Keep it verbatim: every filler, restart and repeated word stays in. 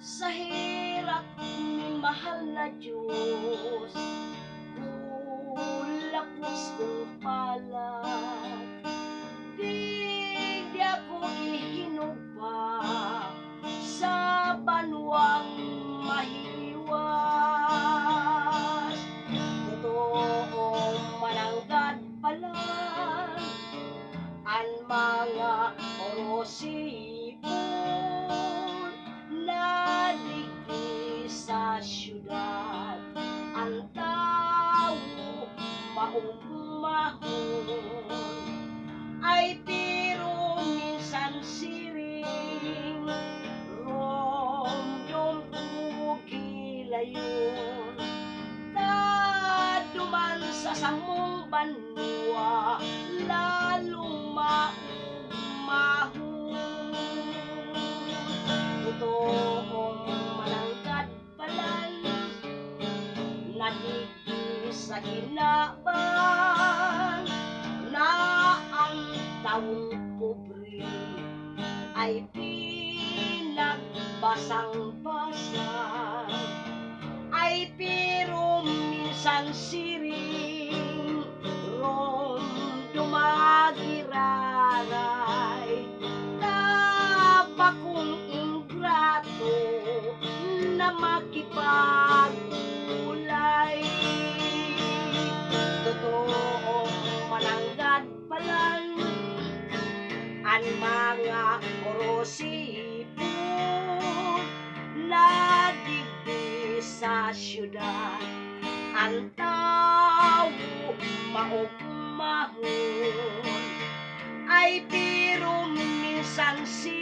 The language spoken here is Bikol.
Sa herak nin mahal na Diyos, gulapos kong palad, digdi ako ihinugpa sa banwang mahiwas. Totoong mananggad palan an mga orosipon na digdi sa syudad. An tawo maumahon ay pero minsan siring, romdom ko gilayon. Kaduman sa samong banwa, lalong maugmahon. Totoong mananggad palan, na digdi sa kinaban, na ang tawong pobre ay pinagbasang-basang, ay pero minsan siring, romdom magiraray, tabakong ingrato na makipag-ulay. Totoong mananggad palan, an mga orosipon na digdi sa syudad. An tawo maugmahon ay pero minsan si